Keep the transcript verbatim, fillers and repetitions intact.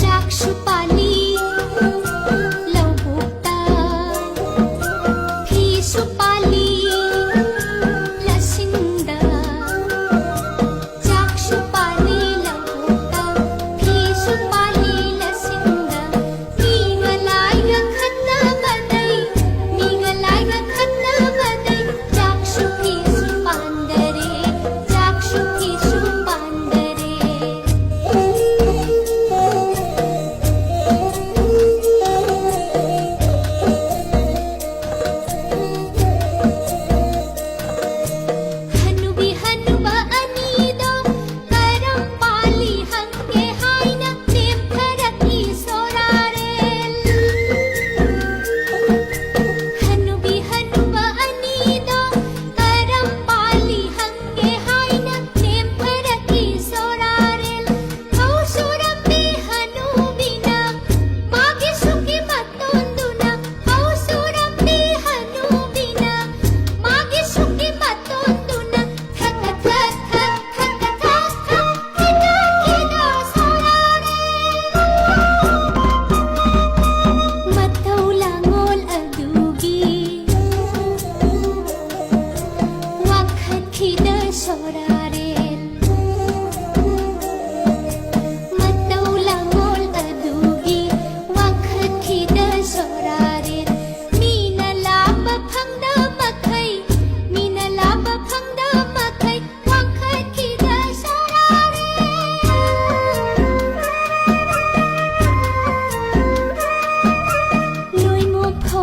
ꯆꯥꯛꯁꯨ ꯄꯥꯜꯂꯤ ꯂꯧꯕꯨꯛꯇ, ꯐꯤꯁꯨ ꯄꯥꯜꯂꯤ ꯂꯁꯤꯡꯗ꯫ ꯆꯥꯛꯁꯨ ꯄꯥꯜꯂꯤ ꯂꯧꯕꯨꯛꯇ, ꯐꯤꯁꯨ ꯄꯥꯜꯂꯤ ꯂꯁꯤꯡꯗ꯫ ꯃꯤꯒ ꯂꯥꯏꯒ ꯈꯠꯅꯕꯗꯩ, ꯃꯤꯒ ꯂꯥꯏꯒ ꯈꯠꯅꯕꯗꯩ꯫ ꯆꯥꯛꯁꯨ ꯐꯤꯁꯨ ꯄꯥꯟꯗꯔꯦ, ꯆꯥꯛꯁꯨ ꯐꯤꯁꯨ ꯄꯥꯟꯗꯔꯦ꯫ ꯍꯅꯨꯕꯤ ꯍꯅꯨꯕ ꯑꯅꯤꯗꯣ ꯀꯔꯝ ꯄꯥꯜꯂꯤ ꯍꯪꯒꯦ ꯍꯥꯏꯅ ꯅꯦꯝꯊꯔꯛꯏ ꯁꯣꯔꯥꯔꯦꯜ꯫ ꯍꯅꯨꯕꯤ ꯍꯅꯨꯕ ꯑꯅꯤꯗꯣ ꯀꯔꯝ ꯄꯥꯜꯂꯤ ꯍꯪꯒꯦ ꯍꯥꯏꯅ ꯅꯦꯝꯊꯔꯛꯏ ꯁꯣꯔꯥꯔꯦꯜ꯫ ꯐꯧ ꯁꯨꯔꯝꯕꯤ ꯍꯅꯨꯕꯤꯅ ꯃꯥꯒꯤ ꯁꯨꯛꯀꯤ ꯃꯇꯣꯟꯗꯨꯅ, ꯐꯧ ꯁꯨꯔꯝꯕꯤ ꯍꯅꯨꯕꯤꯅ ꯃꯥꯒꯤ ꯁꯨꯛꯀꯤ ꯃꯇꯣꯟꯗꯨꯅ ꯊꯛ ꯊꯛ ꯊꯛ ꯊꯛ ꯊꯛ ꯊꯛ ꯊꯛ ꯊꯛꯈꯤꯗ ꯁꯣꯔꯥꯔꯦꯜ꯫ ꯃꯇꯧ ꯂꯥꯡꯉꯣꯜ ꯑꯗꯨꯒꯤ ꯋꯥꯈꯠꯈꯤꯗ ꯁꯣꯔꯥꯔꯦꯜ꯫